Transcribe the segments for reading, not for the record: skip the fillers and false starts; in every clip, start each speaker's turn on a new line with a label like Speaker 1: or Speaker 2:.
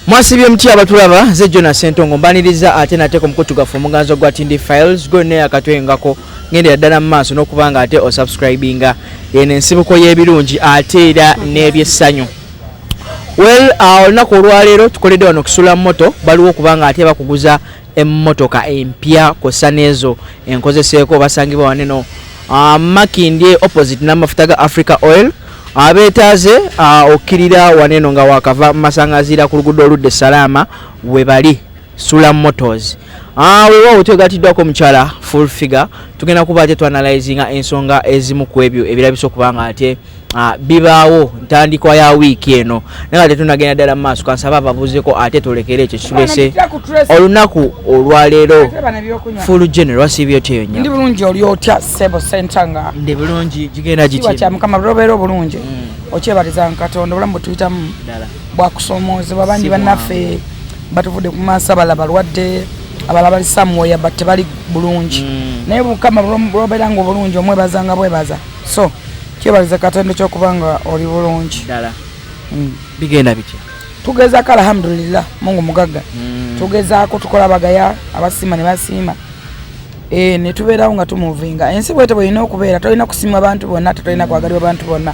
Speaker 1: Mwasibye mutya abatulaba? Nze Jonas Sentongo, mbaniriza ate nate ku mukutu gwaffe omuganzo gwa Tindi Files. Gwonna yakatwengako ngendera ddala mu maaso n'okuba nga ate osubscribinga. Eno ensibuko y'ebirungi ate era n'ebyessanyu. Well, olunaku olwaleero tukoledde wano okusula moto. Baliwo okuba nga ate bakuguza emmotoka empya kw'ossa n'ezo enkozeseeko. Basangibwa waneno Makindye, opposite n'amafuta ga Africa Oil. Abeetaaze okkirira waneno nga wakava Masangaziira ku luguudo oludde Salaama, we bali, Sula Motors. Weewaawo twegatiddwako omukyala Full Figure. Tugenda kuba ate twanalyzinga ensonga ezimu ku ebyo ebirabisa okuba nga ate bibaawo ntandikwa ya wiiki eno. Naye nga tetunagenda ddala mu maaso, kansaba ababuuzeko ate twolekere ekyo kitulese olunaku olwaleero. Full General, wasiibye otya eyo?
Speaker 2: Ndi
Speaker 1: nnyabo?
Speaker 2: Bulungi, oli otya, sebo Sentanga?
Speaker 1: Ndi bulungi, gigenda
Speaker 2: kiba
Speaker 1: giti?
Speaker 2: Kya Mukama, lwobeera obulungi okyebaliza Katonda. Obulamu bwe tuyitamu
Speaker 1: Ddala.
Speaker 2: bwakusomoozebwa bangi.
Speaker 1: Si
Speaker 2: Bannaffe batuvudde ku maaso, abalala balwadde, abalala bali somewhere but tebali bulungi. Naye Mukama lwobeera nga obulungi, omwebazanga bwebaza. So kyebaliza Katonda ekyokuba nga oli bulungi.
Speaker 1: Ddala. Bigenda bitya?
Speaker 2: Tugezaako, alhamdulillah, Mungu mugagga. Tugezaako, tukola bagaya abasiima ne basiima. Ne tubeerawo nga tumuvinga ensi bwete bwelina okubeera. Tolina kusiima bantu bonna, ate tolina kwagalibwa bantu bonna,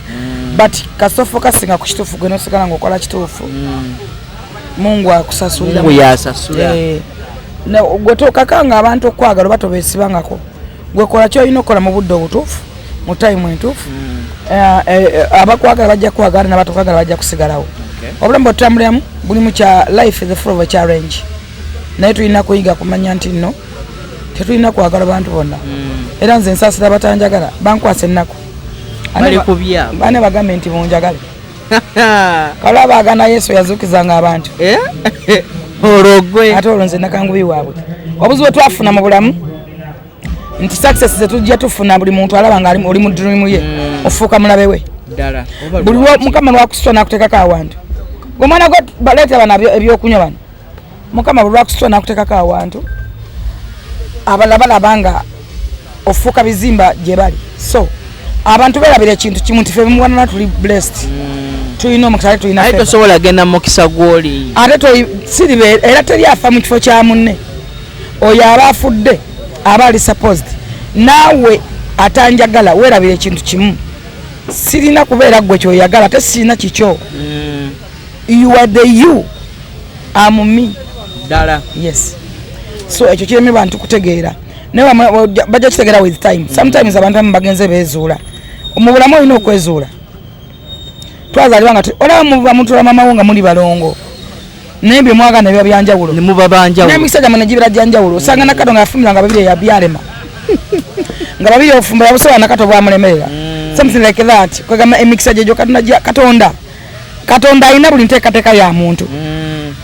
Speaker 2: but kasofo kasinga ku kituufu gwe nosigala ngaokola kituufu, Mungu akusasulira.
Speaker 1: Mungu yasasula.
Speaker 2: Gwe tokakanga abantu okwagala oba tobeesibangako. Gwe kola kyolina okukola mu budde obutuufu, mu time entuufu. Abakwagala bajja kukwagala, nabatokwagala bajja kusigalawo. Obulamu bwetutambuliramu bulimu kya life is full of a challenge, naye tulina kuyiga kumanya nti nno tetulina kwagala bantu bonna. Era nze nsaasira batanjagala, bankwasa ennaku.
Speaker 1: Bali ku byabwe.
Speaker 2: Bane bagambe nti bunjagale kale abaagana Yesu yazuukizanga abantu.
Speaker 1: Eh? Olwo gwe?
Speaker 2: Ate olwo nze nakangubi waabwe. Obuzibu bwe twafuna mu bulamu nti success zetujja tufuna, buli muntu alaba nga oli mu dream ye, ofuuka mulabe we.
Speaker 1: Ddala.
Speaker 2: Buli Mukama lwakusitwa nakuteekako awantu, omwana gwe baleeta bano ebyokunywa bano. Mukama buli lwakusitwa nakuteekako awantu, abalala balaba nga ofuuka bizimba gye bali. So abantu beerabira ekintu kimu nti fe bimugwanana tuli blessed, tulina omukisa ate tulina
Speaker 1: Naye
Speaker 2: favor.
Speaker 1: Tosobola genda mu mukisa gw'oli.
Speaker 2: Ate siribe era teri afa mu kifo kya munne. Oyo aba afudde aba ali supposed. Naawe atanjagala, weerabira ekintu kimu: sirina kubeera gwe kyoyagala, ate sirina kikyo. You are the you, am me.
Speaker 1: Ddala.
Speaker 2: Yes, so ekyo kireme bantu kutegeera, naye bajja kitegeera with time. Sometimes abantu abamu bagenze beezuula. Mu bulamu olina okwezuula. Twazaalibwa nga olaba muva mutula mamawo nga muli balongo, naye bye mwagana biba byanjawulo.
Speaker 1: Ne muba banjawulo.
Speaker 2: N'emikisa gyammwe ne gibeera gyanjawulo. Osanga Nakato nga yafumbira nga babiri yabyalema, nga babiri ofumba yabusobola, Nakato bwamulemerera, something like that. Kwegamba emikisa gyegyo Katonda Katonda alina buli nteekateeka ya muntu.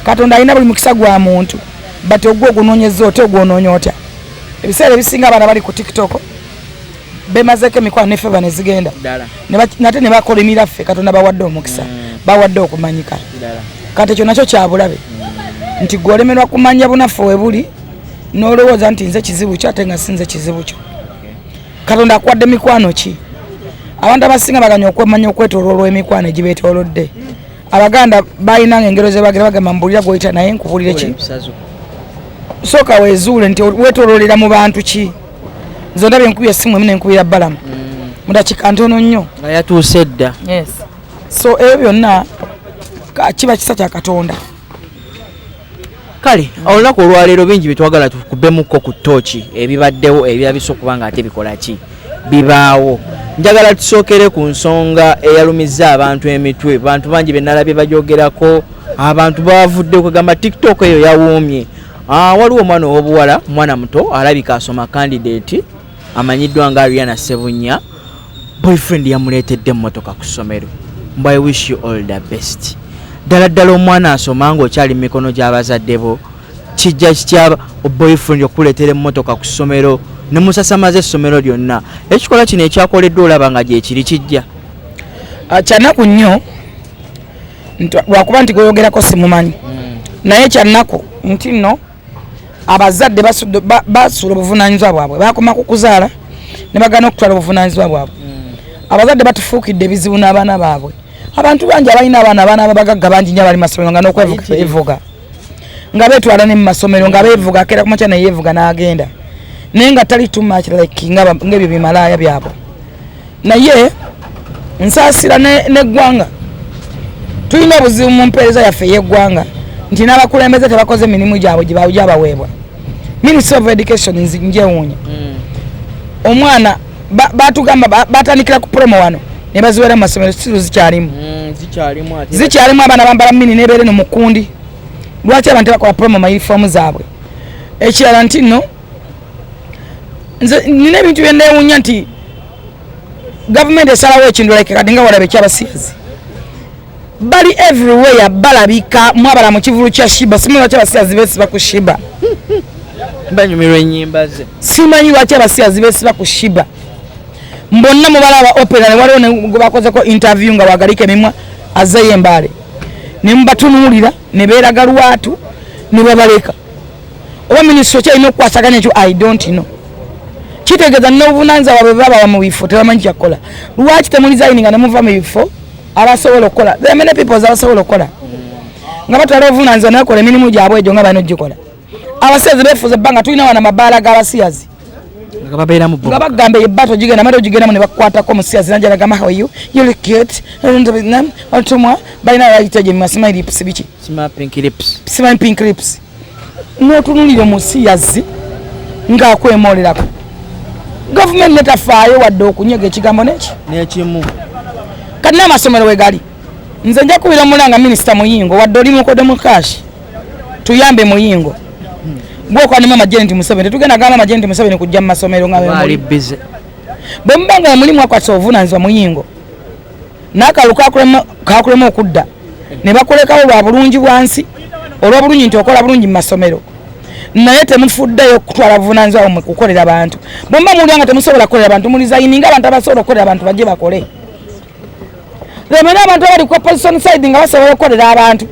Speaker 2: Katonda alina buli mukisa gwa muntu, but ogwo ogunoonyeza otya, ogwonoonya otya? Ebiseera ebisinga abaana bali ku TikTok bemazeeko emikwano ne favor nezigenda.
Speaker 1: Ddala.
Speaker 2: Nate ne bakola emiraffe. Katonda bawadde omukisa, bawadde okumanyika. Kati ekyo nakyo kyabulabe nti gwe olemerwa kumanya bunafu we buli, n'olowooza nti nze kizibu kyo, ate nga si nze kizibu kyo. Katonda akuwadde mikwano ki? Abantu abasinga baganya okwemanya okwetooloolwa emikwano egibeetoolodde. Abaganda balinanga engero zebagira, bagamba, "Mbulira gwoyita naye nkubulire ki?"
Speaker 1: Ebisazo.
Speaker 2: Sooka wezuule nti weetooloolera mu bantu ki. Nze ondabye enkubya essimu emu nenkubira Balamu mu dakiika ntono nnyo.
Speaker 1: Nga yatuuse dda.
Speaker 2: Yes, so ebyo byonna kiba kisa kya Katonda.
Speaker 1: Kale olunaku olwaleero bingi byetwagala tukubemukko ku tooki, ebibaddewo ebirabisa okuba nga ate bikola ki, bibaawo. Njagala tusookere ku nsonga eyalumizza abantu emitwe. Bantu bangi benalabye bajogerako, abantu bavudde okugamba TikTok eyo yawuumye. Waliwo omwana ow'obuwala, mwana muto, alabika asoma candidate, amanyiddwa nga Ariana Sebunya. Boyfriend yamuleetedde emmotoka ku ssomero mbu, "I wish you all the best." Ddala ddala, omwana asoma ng'okyali mu mikono gy'abazadde bo, kijja kitya boyfriend okuleetera emmotoka ku ssomero ne musasamaza essomero lyonna? Ekikola kino ekyakoleddwa, olaba nga gyekiri kijja?
Speaker 2: Kyanaku nnyo lwakuba nti gweyogerako simumanyi, naye kyanaku nti nno abazadde basuula obuvunanyizibwa bwabwe. Bakoma ku kuzaala ne bagana okutwala obuvunanyizibwa bwabwe. Abazadde batufuukidde ebizibu n'abaana baabwe. Abantu bangi abalina abaana, abaana abagagga bangi nnyo abali masomero nga n'okwevuga beevuga, nga beetwala ne mu masomero nga beevuga, akeera ku makya neyeevuga n'agenda, naye nga tali too much like ng'ebyo bimalaaya byabwe. Naye nsaasira n'eggwanga, tulina obuzibu mu mpeereza yaffe ey'eggwanga nti n'abakulembeze tebakoze emirimu gyabwe gyabaweebwa. Ministry of Education, njewuunya. Omwana batugamba batandikira ku promo wano ne baziwera mu masomero, still zikyalimu.
Speaker 1: Zikyalimu ate.
Speaker 2: Zikyalimu, abaana bambala mini nebeere no mukundi. Lwaki abantu tebakola promo ma uniform zaabwe? Ekirala nti nno nze nina ebintu byenewuunya nti gavumenti esalawo ekintu like kati nga walaba ekyabasiyazi, bali everywhere, balabika mwabala mu kivulu kya Sheebah. Simanyi lwaki abasiyazi beesiba ku Sheebah.
Speaker 1: Banyumirwa ennyimba ze.
Speaker 2: Simanyi lwaki abasiyazi beesiba ku Sheebah. Mbonna mubalaba opera, ne waliwo ne gwe bakozeko interview nga wagalika emimwa azzeyo embaale, ne mubatunuulira ne beeraga lwatu ne babaleka. Oba minisitule kyalina okukwasaganya ekyo, I don't know. Kitegeeza n'obuvunanyizibwa bwe babawa mu bifo tebamanyi kyakukola. Lwaki temuresigninga ne muva mu bifo abasobola okukola? There are many people abasobola okukola nga batwala obuvunanyizibwa nakola emirimu gyabwe egyo nga balina ogikola. Abasiyazi beefuza ebbanga, tulina wano amabaala g'abasiyazi
Speaker 1: nga babeeramu bo.
Speaker 2: Nga bagamba ebbato gigenda mate ogigendamu ne bakukwatako omusiyazi najja nagamba, "How are you? You look cute." Otumwa balina bayita gye simanyi lips biki.
Speaker 1: Sima pink lips.
Speaker 2: Simanyi pink lips, n'otunulira omusiyazi ng'akwemolerako. Gavumenti netafaayo wadde okunyega ekigambo neki.
Speaker 1: N'ekimu.
Speaker 2: Kati n'amasomero we gali, nze nja kubira mulanga minisita Muyingo, wadde oli mukodo mu kashi, tuyambe Muyingo gwokola ne mama Janet Museveni. Tetugenda gamba mama Janet Museveni kujja mu masomero nga
Speaker 1: baali
Speaker 2: bwe muli.
Speaker 1: Busy.
Speaker 2: Bwe muba nga mulimu akwatisa obuvunaanyizibwa Muyingo, n'akalulu kakulema okudda ne bakulekawo lwa bulungi bwansi, olw'obulungi nti okola bulungi mu masomero, naye temufuddeyo kutwala buvunaanyizibwa bwammwe kukolera bantu. Bwe muba muwulira nga temusobola kukolera bantu, muresigninga, abantu abasobola okukolera abantu bajje bakole. Lemera abantu abali ku opposition side nga basobola okukolera abantu.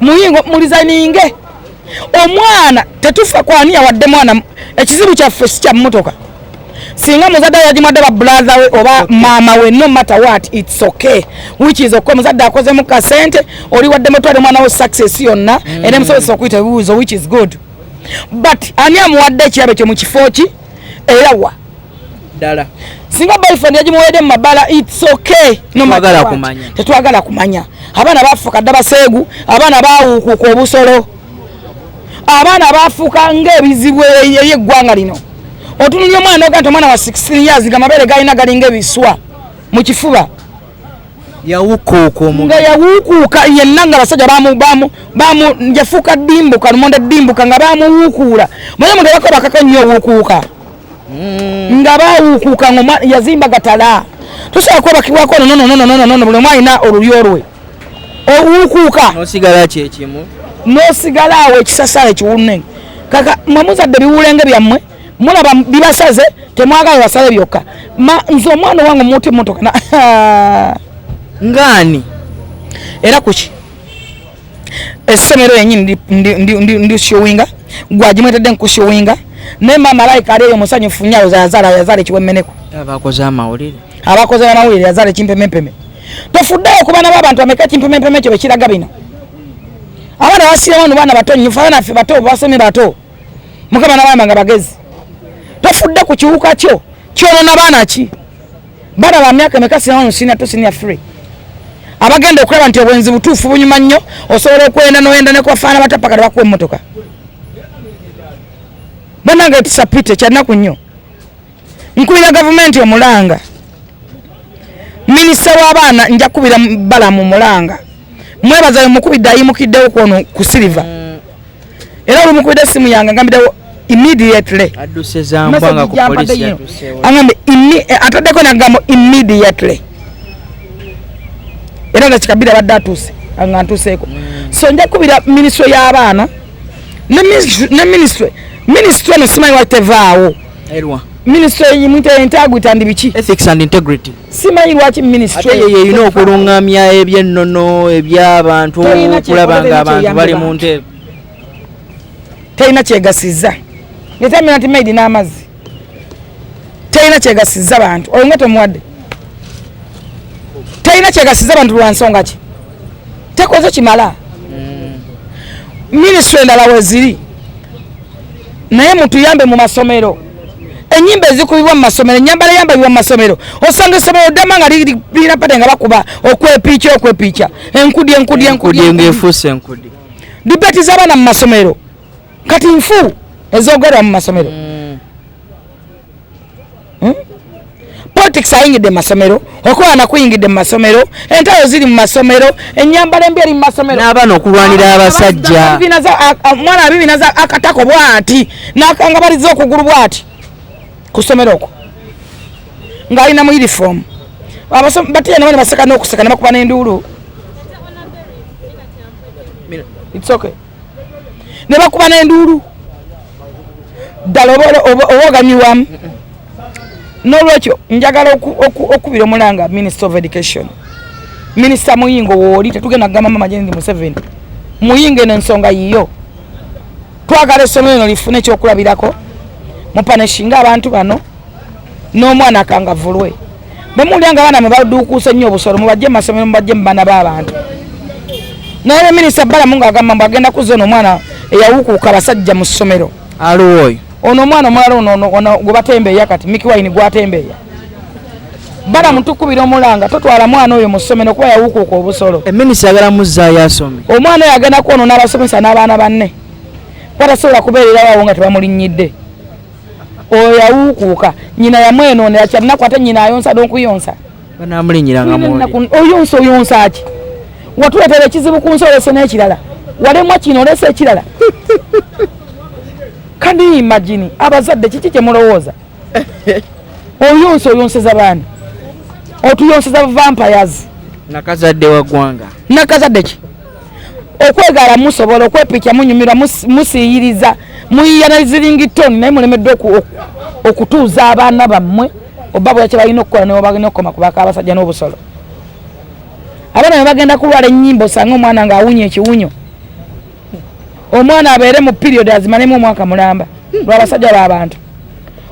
Speaker 2: Muyingo, muresigninge. Omwana tetufa kwani yawadde mwana. Ekizibu kyaffe si kya mmotoka. Singa muzadde yagimwadde ba brother we oba maama we, no matter what, it's okay, which is okay. Omuzadde akozemu kasente, oli wadde mutwale mwana we success yonna era emusobozesa okuyita ebibuuzo, which is good. But ani amuwadde ekirabo ekyo mu kifo ki era wa?
Speaker 1: Ddala.
Speaker 2: Singa boyfriend yagimuweredde mu mabala, it's okay, no matter
Speaker 1: Tetwagala
Speaker 2: what.
Speaker 1: kumanya.
Speaker 2: Tetwagala kumanya. Abaana bafuuka dda baseegu, abaana bawuukuuka obusolo, abaana bafuuka ng'ebizibu eri eggwanga lino. Otunulira omwana noga nti omwana wa 16 years nga amabeere galina galinga ebiswa mu kifuba.
Speaker 1: Yawukuuka
Speaker 2: nga
Speaker 1: omubiri.
Speaker 2: Yawuukuuka yenna nga abasajja bamu bamu bamu yafuuka dimbuka, lumonde dimbuka, nga bamuwuukuula. Manye omuntu abako bakako nnyo owuukuuka, nga bawuukuuka nga yazimba gatala. Tosobola kwebakibwako nonononononono, buli omu alina olulyo lwe owuukuuka.
Speaker 1: Nosigala kyekimu.
Speaker 2: N'osigala awo ekisasala ekiwunne. Kaka mwe muzadde biwulenge byammwe, mulaba bibasaze, temwagala basale byokka. Ma nze omwana owange omuti emotoka
Speaker 1: Ngaani?
Speaker 2: Era kuki essomero yenyini ndi showinga gwagimwetedde nkushowinga, naye maama alayika ali eyo musanyufu nnyo, awo yazaala, yazaala ekiwemmeneko.
Speaker 1: Abakoze amawulire.
Speaker 2: Abakoze amawulire, yazaala ekimpemempeme. Tofuddeyo ku baana b'abantu bameka ekimpemempeme ekyo bekiraga bino. Abaana basiramu, baana bato nnyo, fe abaana ffe bato, basomye bato, Mukama nabamba nga bagezi. Tofudde ku kiwuka kyo kyonona baana ki? Baana ba myaka emeka? Senior 1, senior 2, senior 3, abagenda okulaba nti obwenzi butuufu bunyuma nnyo. Osobola okwenda noyenda nekubafaana bato paka tebakuwa emmotoka. Banange, tusapite kyanaku nnyo. Nkubira gavumenti omulanga, minisita w'abaana, nja kubira balamu mulanga, mwebaza mukubidde, ayimukiddewo kwono ku Silver, era olumukubidde essimu yange ngambiddewo immediately.
Speaker 1: Adduse zambwa nga ku polisi yadduseewo.
Speaker 2: Agambe ataddeko nagambo immediately, era nga kikabiri abadde atuuse nga ntuuseeko. So nja kubira minisitule y'abaana ne minisitule eno, simanyi lwaki tevaawo.
Speaker 1: Erwa?
Speaker 2: Minisitule muyita integrity and biki.
Speaker 1: Ethics and integrity.
Speaker 2: Simanyi lwaki minisitule.
Speaker 1: Ate ye yeyina okulungamya ebyennono ebyabantu,
Speaker 2: Terina
Speaker 1: okulaba
Speaker 2: kyekola,
Speaker 1: nga
Speaker 2: terina
Speaker 1: abantu
Speaker 2: kyeyambye
Speaker 1: bali mu
Speaker 2: bantu.
Speaker 1: ntebe.
Speaker 2: Terina kyegasiza, ngetamira nti maidi n'amazzi, terina kyegasiza bantu. Oyo nga tomuwadde. Talina kyegasiza abantu lwa nsonga ki? Tekoze kimala. Minisitule endala weziri, naye mutuyambe mu masomero. Enyimba ezikubibwa mu masomero, enyambala eyambalibwa mu masomero, osanga essomero ddama nga lirina pate nga bakuba okwepiica, okwepiica, enkudi, enkudi, enkudi.
Speaker 1: Enkudi ng'efuuse enkudi.
Speaker 2: Debate z'abaana mu masomero kati nfu ezogerwa mu masomero. Politics ayingidde mu masomero, okulwana kuyingidde mu masomero, entalo ziri mu masomero, enyambala embi eri mu masomero.
Speaker 1: N'abaana okulwanira abasajja.
Speaker 2: Omwana abibinaza akatako bwati nakangabaliza okugulu bwati ku ssomero okwo ng'alina mu uniform. Batiya nabo ne baseka n'okuseka ne bakuba n'enduulu. It's okay. Ne bakuba n'enduulu ddala oba oganyulwamu. N'olwekyo njagala okubira omulanga Minister of Education, Minisita Muyingo, wooli tetugenda kugamba Mama Janet Museveni. Muyingo, eno ensonga yiyo. Twagala essomero lino lifune ekyokulabirako, mupunishinga abantu bano n'omwana akangavulwe. Bwe muwulira nga abaana mwe baduukuuse nnyo obusolo, mubajje mu masomero, mubajje mu baana b'abantu. Naye Minisita Balamu ng'agamba mbu agenda kuzza ono omwana eyawukuuka abasajja mu ssomero.
Speaker 1: Aliwo oyo?
Speaker 2: Ono omwana omulala ono gwe batembeeya kati, Miki Wine gwatembeeya. Balamu, tukubira omulanga, totwala mwana oyo mu ssomero kuba yawukuuka obusolo.
Speaker 1: Eminisita ayagala muzzaayo asome.
Speaker 2: Omwana oyo agenda kwonoona abasomesa n'abaana banne, kuba tasobola kubeererawo awo nga tebamulinnyidde. Oyo yawukuuka, nyina yamwenoonera, kyanaku ate nyina ayonsa n'okuyonsa.
Speaker 1: Banaamulinnyiranga mwoli.
Speaker 2: Oyonsa, oyonsa ki? Watuleetera ekizibu ku nsi, olese n'ekirala, walemwa kino, olese ekirala. Can you imagine? Abazadde kiki kye mulowooza? Oyonsa, oyonseza baani? Otuyonseza vampires.
Speaker 1: Nakazadde wa ggwanga.
Speaker 2: Nakazadde ki? Okwegala musobola okwepicha, munyumirwa, musiiyiriza, muyiya na zi ringtone, naye mulemeddwa okutuuza abaana bammwe oba bwera kye balina okukola ne balina okukoma kubaka abasajja n'obusolo. Abaana bwe bagenda kulwala ennyimba, osanga omwana ng'awunya ekiwunyo, omwana abeere mu period azimalemu omwaka mulamba lwabasajja b'abantu.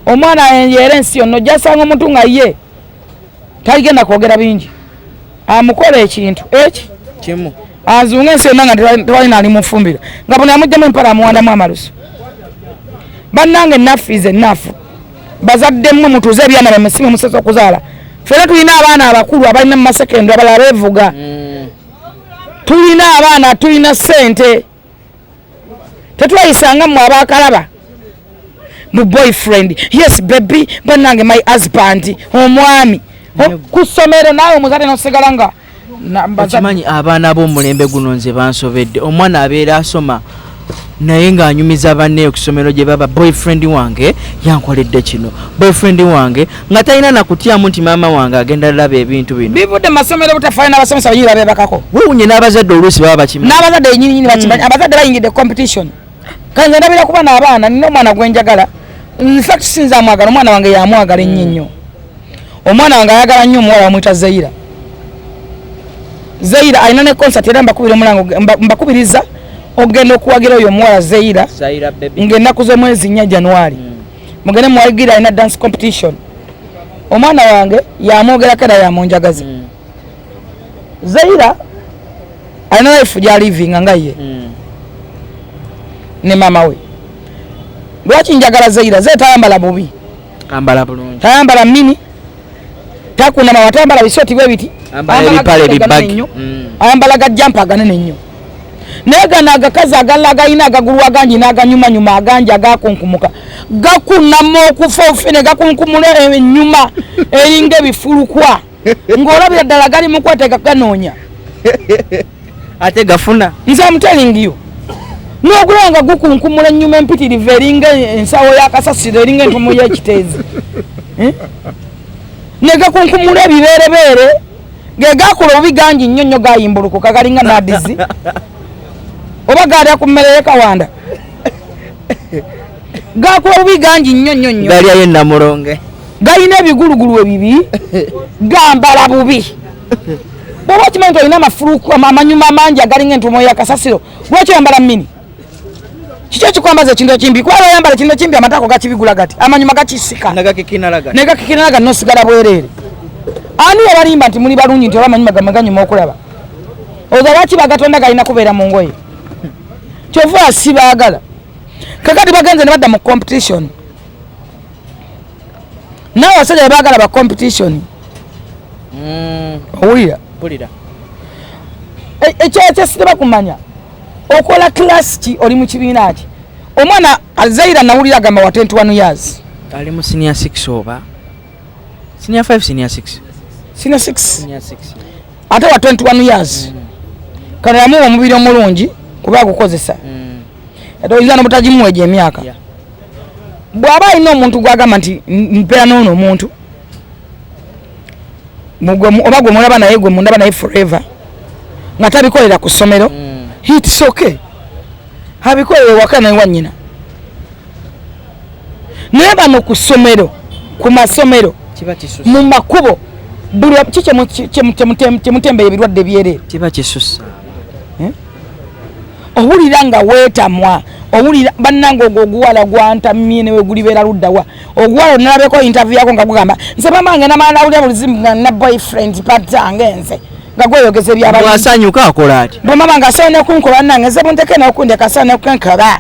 Speaker 2: Omwana ayenjeera ensi yonna, ojja sanga omuntu nga ye taligenda kwogera bingi, amukola ekintu eki
Speaker 1: kimu,
Speaker 2: azunga ensi yonna nga tewali ali mufumbiro, nga buno amugjamu empala, amuwandamu amalusu. Bannange, enough is enough. Bazadde mmwe mutuuze ebyana byammwe, si mwe musese okuzaala. Ffena tulina abaana abakulu abalina mu masekendo, abalala beevuga. Tulina abaana, tulina ssente, tetwayisanga mmwe abakalaba mu boyfriend. Yes baby, bannange, my husband, omwami ku ssomero, naawe omuzadde nosigala nga
Speaker 1: Okimanyi abaana b'omulembe guno nze bansobedde. Omwana abeera asoma naye ng'anyumiza banne ku ssomero gye baba, "Boyfriend wange yankoledde kino, boyfriend wange," nga talina nakutyamu nti maama wange agenda laba ebintu bino.
Speaker 2: Bivudde mu masomero butafaayo, n'abasomesa benyini babeebakako.
Speaker 1: Weewunye n'abazadde oluusi baba bakimanyi.
Speaker 2: N'abazadde yenyininyini bakimanyi. Abazadde bayingidde competition. Kanze ndabira kuba n'abaana, nina omwana gwenjagala. Infact sinza amwagala, omwana wange yamwagala ennyo ennyo. Omwana wange ayagala nnyo omuwala bamwyita Zeira. Zeira alina ne concert, era mbakubira omulango, mbakubiriza okugenda okuwagira oyo omuwala Zeira
Speaker 1: Zaira baby.
Speaker 2: Ng'ennaku z'omwezi 4 January, mugende muwagira, alina dance competition. Omwana wange yamwogerako era yamunjagaza. Zeira alina life gyalivinga nga ye ne maama we. Lwaki njagala Zeira? Zeira tayambala bubi.
Speaker 1: Ambala bulungi.
Speaker 2: Tayambala mini, takunama, tayambala bisooti bwe biti.
Speaker 1: Ambala
Speaker 2: Ayambala
Speaker 1: ebipale
Speaker 2: ganene
Speaker 1: ebibagi.
Speaker 2: nnyo. Ayambala ga jumper aganene nnyo, naye gano agakazi agalala agalina agagulu agangi n'aganyumanyuma agangi agakunkumuka gakunama okufa obufi ne gakunkumula enyuma eringa ebifulukwa, ng'olabira ddala gali mu kwetega ganoonya.
Speaker 1: Ate gafuna.
Speaker 2: Nze am telling you, n'ogulaba nga gukunkumula ennyuma empitirivu eringa ensawo y'akasasiro, eringa entumu y'ekiteezi. Eh? Ne gakunkumula ebibeerebeere ge gakula obubi gangi nnyo nnyo, gayimbulukuka galinga nadizi oba galya ku mmere y'ekawanda. Gakula bubi gangi nnyo nnyo nnyo.
Speaker 1: Galyayo enamulonge.
Speaker 2: Galina ebigulugulu ebibi, gambala bubi. Bwoba okimanyi nti olina amafuluku amanyuma amangi agalinga entuumo y'akasasiro, lwaki oyambala mini? Kiki ekikwambaza ekintu ekimbi? Kuba oyambala ekintu ekimbi, amatako gakibigula gati, amanyuma gakisika.
Speaker 1: Nagakikinalaga.
Speaker 2: Negakikinalaga, nosigala bwereere. Ani yabalimba nti muli balungi nti oba amanyuma gammwe ganyuma okulaba? Oza lwaki bagatonda galina kubeera mu ngoye? Kyova sibaagala. Kakati bagenze ne badda mu competition. Naawe abasajja bebaagala ba competition. Owulira?
Speaker 1: Mpulira.
Speaker 2: Ekyo kyesiteba kumanya okola class ki, oli mu kibiina ki? Omwana Azaira nawulira agamba wa 21 years.
Speaker 1: Ali mu senior 6 oba senior 5, senior 6.
Speaker 2: Senior 6.
Speaker 1: Senior 6.
Speaker 2: Ate wa 21 years. Kano yamuwa omubiri omulungi kuba agukozesa. Ate oyinza n'obutagimuwa egyo emyaka. Bw'aba alina omuntu gw'agamba nti mpeera n'ono omuntu oba gwe mulaba naye, gwe mundaba naye forever, nga tabikolera ku ssomero, it's okay, abikolera ewaka naye wa nnyina. Naye bano ku ssomero, ku masomero,
Speaker 1: kiba kisusa.
Speaker 2: Mu makubo, buli ki kyemutembeya ebirwadde byereere.
Speaker 1: Kiba kisusa.
Speaker 2: Owulira nga weetamwa, owulira bannange ogwo oguwala gwantamye newe gulibeera luddawa. Oguwala nalabeko interview yako nga gugamba nze mamange namala nawulira buli zimu nga nina boyfriend patange nze nga gweyogeza ebyabalimi.
Speaker 1: Bwasanyuka akola ati.
Speaker 2: Bwe mama nga asobola nekunkola nange nze bunteke nokundeka asobola nekunkaba.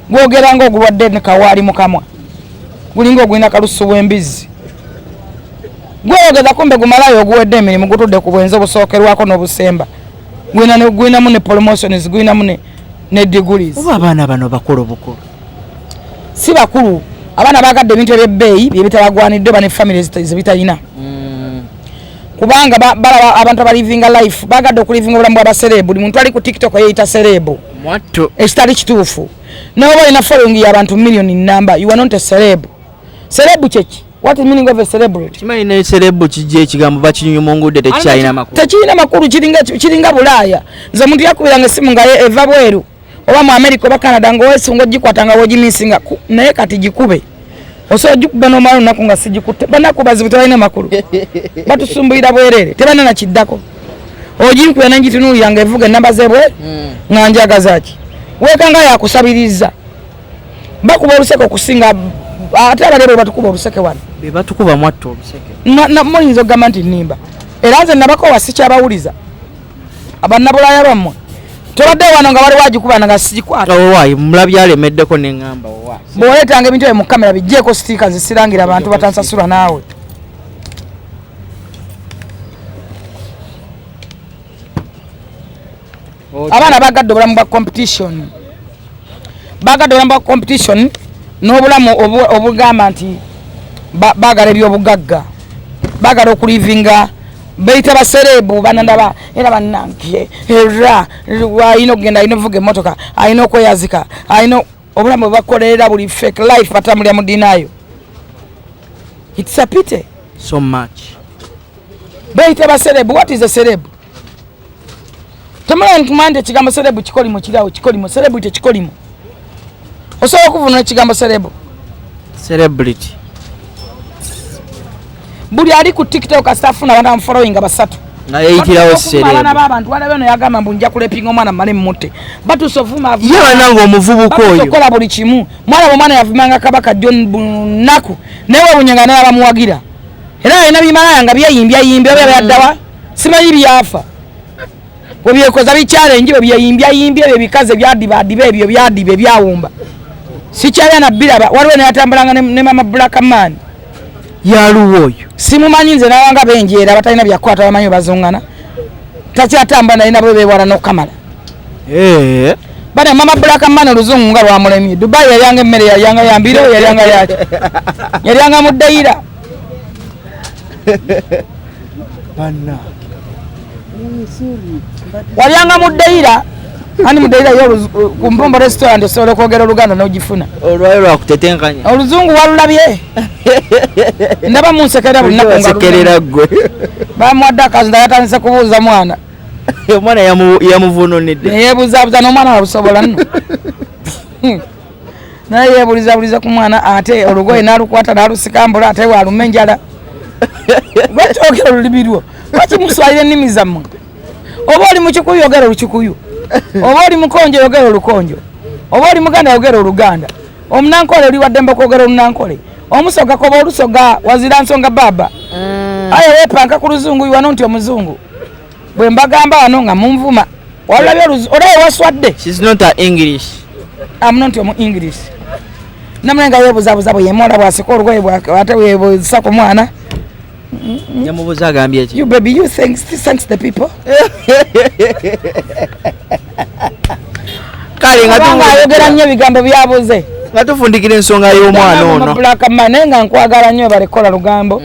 Speaker 2: Gwogera nga ogulwadde ne kawaali mu kamwa, gulinga ogulina kalusu bw'embizzi. Gweyogeza kumbe gumalayo oguwedde emirimu, gutudde ku bwenzi obusookerwako n'obusemba. Gulinamu ne promotions, gulinamu ne degrees.
Speaker 1: Oba abaana bano bakulu bukulu?
Speaker 2: Si bakulu. Abaana bagadde ebintu ebyebbeeyi byebitabagwanidde oba ne family zebitalina. Kubanga balaba abantu abalivinga life, bagadde okulivinga obulamu bw'aba celeb. Buli muntu ali ku TikTok yeeyita celeb.
Speaker 1: Mwattu.
Speaker 2: Ekitali kituufu. N'oba olina following y'abantu million number, you are not a celeb. Celeb kyeki? What is meaning of a celebrity?
Speaker 1: Kimanyi ne celeb kijja ekigambo bakinyumungudde, tekikyalina makulu.
Speaker 2: Tekirina makulu, kiringa Bulaaya. Nze omuntu yakubiranga essimu nga eva bweru oba mu America oba Canada, nga weesunga ogikwata nga wogimisinga, naye kati gikube. Osobola ogikuba n'omala olunaku nga sigikutte. Banaku bazibu, tebalina makulu, batusumbuyira bwereere, tebalina na kiddako. Oginkubira ne ngitunuulira nga evuga ennamba z'ebweru nga njagaza ki? Weekanga yakusabiriza. Bakuba oluseke okusinga ate abali ebweru, batukuba oluseke wano.
Speaker 1: Be batukuba mwattu oluseke.
Speaker 2: Muyinza okugamba nti nnimba, era nze nabakoowa, sikyabawuliza. Abannabulaaya bammwe tobadde wano nga waliwo agikubana nga sigikwata.
Speaker 1: Owaayi mulabi alemeddeko ne ŋŋamba owaayi.
Speaker 2: Bw'oleetanga ebintu ebyo mu kamera bijjeeko sitiika, nze sirangira abantu batansasula naawe. Abaana bagadde obulamu bwa competition, bagadde obulamu bwa competition n'obulamu obugamba nti baagala ebyobugagga, baagala okulivinga beyita ba celeb. Banandaba era bannange, era alina okugenda, alina okuvuga emmotoka, alina okweyazika, alina obulamu bwe bakolerera buli fake life, batambulira mu denial. It's a pity.
Speaker 1: So much.
Speaker 2: Beyita ba celeb. What is a celeb? Temulaba ntumanya nti ekigambo celeb kikolimo kirawo kikolimo. Celeb tekikolimo. Osobola okuvunula ekigambo celeb?
Speaker 1: Celebrity.
Speaker 2: Buli ali ku TikTok kasita afuna abantu amufollowinga basatu,
Speaker 1: nga yeyitirawo
Speaker 2: abaana
Speaker 1: celeb.
Speaker 2: B'abantu walabe ono yagamba mbu nja kulepinga omwana mmale mmutte. Batuuse ovuma.
Speaker 1: Ye bannange omuvubuka oyo.
Speaker 2: Okukola buli kimu. Mwana omwana yavumanga kabaka John bunaku, naye wewunye naye abamuwagira era alina bimalaya nga byeyimbyayimby oba byaddawa simanyi byafa webyekoza bichallenge bwe byeyimbyayimby ebyo ebikazi ebyadibadiba ebyo byadiba ebyawumba sikyalya nabbiraba. Waliwo neyatambulanga ne mama Black Man.
Speaker 1: Yaluwa oyo?
Speaker 2: Simumanyi nze, nabanga benjeera batalina byakukwata bamanyi bazungana takyatambula naye nabo bewala n'okukamala. Bane mama Black Man oluzungu nga lwamulemye. Dubai yalyanga emmere, yalyanga yambiro, yalyanga yaki, yalyanga mu ddayira.
Speaker 1: Banna.
Speaker 2: Walyanga mu ddayira ani mu ddayira yo ku Mpombo Restaurant osobola okwogera Oluganda n'ogifuna.
Speaker 1: Olwayo lwakutetenkanya.
Speaker 2: Oluzungu walulabye, ndaba munsekerera buli nnaku nga
Speaker 1: sekerera gwe.
Speaker 2: Bamuwadde akazi naye atandise kubuuza mwana.
Speaker 1: Omwana yamuvununidde.
Speaker 2: Neyeebuzaabuza n'omwana wabusobola nno, naye yeebulizabuliza ku mwana, ate olugoye n'alukwata n'alusikambula, ate waluma enjala. Lwaki ogera olulimi lwo? Lwaki muswalira ennimi zammwe? Oba oli Mukikuyu yogera Olukikuyu, oba oli Mukonjo yogera Olukonjo, oba oli Muganda yogera Oluganda, Omunankole oli waddembe okwogera Olunankole, Omusoga koba Olusoga. Wazira nsonga baaba. Aye wepanka ku luzungu wano nti omuzungu bwe mbagamba wano nga munvuma, walabye olabye waswadde.
Speaker 1: She's not a English.
Speaker 2: I'm not omu English. Namwe nga yebuzabuza bwe yemola bwaseka olugoye ate webuza ku mwana.
Speaker 1: Yamubuza agambye ki?
Speaker 2: You baby, you thanks the people.
Speaker 1: Kale nga
Speaker 2: Kubanga ayogera nnyo ebigambo byabuze.
Speaker 1: Nga tufundikira ensonga y'omwana ono.
Speaker 2: Black man, naye nga nkwagala nnyo balekola lugambo.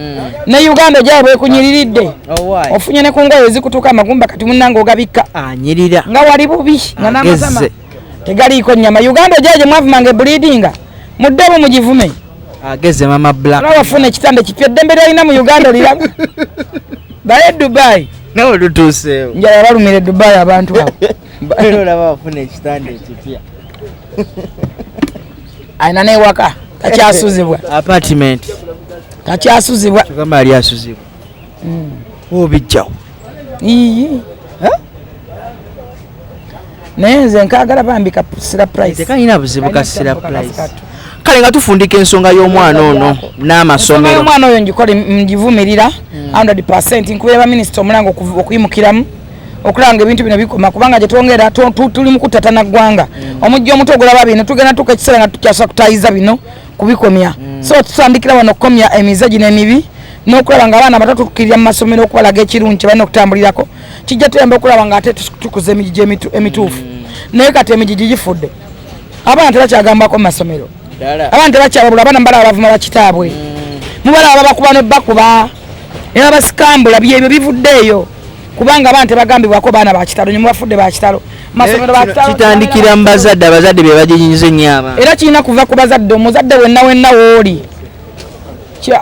Speaker 2: Ne Uganda gyabwe ekunyiriridde.
Speaker 1: Oh, why?
Speaker 2: Ofunye ne ku ngoye ezikutuuka amagumba kati munnange ogabikka.
Speaker 1: Anyirira.
Speaker 2: Nga wali bubi, nga n'amatama
Speaker 1: Agezze.
Speaker 2: tegaliiko nnyama. Uganda gyabwe gye mwavumanga ebulidinga, muddemu mugivume.
Speaker 1: Ageze mama Black.
Speaker 2: Olaba wafuna ekitanda ekipya, eddembe ly'olina mu Uganda oliraba. Baye Dubai.
Speaker 1: Nawe lutuuseewo.
Speaker 2: Njala balumira e Dubai abantu abo.
Speaker 1: Era olaba wafuna ekitanda ekipya.
Speaker 2: Alina n'ewaka takyasuzibwa.
Speaker 1: Apartment.
Speaker 2: Takyasuzibwa.
Speaker 1: Kyogamba ali asuzibwa. Obijjawo.
Speaker 2: Iiyi. Naye nze nkaagala bambi kasira price.
Speaker 1: Tekalina buzibu
Speaker 2: Kalina
Speaker 1: kasira
Speaker 2: kitambo
Speaker 1: price.
Speaker 2: kakasi
Speaker 1: Kale nga tufundika ensonga y'omwana ono n'amasomero.
Speaker 2: Omwana oyo ngikole ngivumirira 100%, nkubira baminisita omulanga okuyimukiramu okulaba nga ebintu bino bikoma, kubanga gye twongera tuli mu kutatana ggwanga. Omujja omuto ogulaba bino, tugenda tuuka ekiseera nga tukyasa kutayiza bino kubikomya. So tutandikira wano okukomya emize gino emibi n'okulaba nga abaana abato tukkirira mu masomero okubalaga ekirungi kye balina okutambulirako. Kijja tuyamba okulaba nga ate tukuza emigigi emituufu. Naye kati emigigi gifudde, abaana tebakyagambako mu masomero, abaana tebakyababula, abaana mubalaba bavuma bakitaabwe, mubalaba babakuba nebakuba era basikambula, byebyo bivuddeeyo kubanga abaana tebagambibwako baana bakitalo, nyo mubafudde bakitalo. Masomero bakitalo.
Speaker 1: Kitandikira mu bazadde, abazadde be baginyiza ennyo abaana.
Speaker 2: Era kirina kuva ku bazadde. Omuzadde wenna wenna wooli,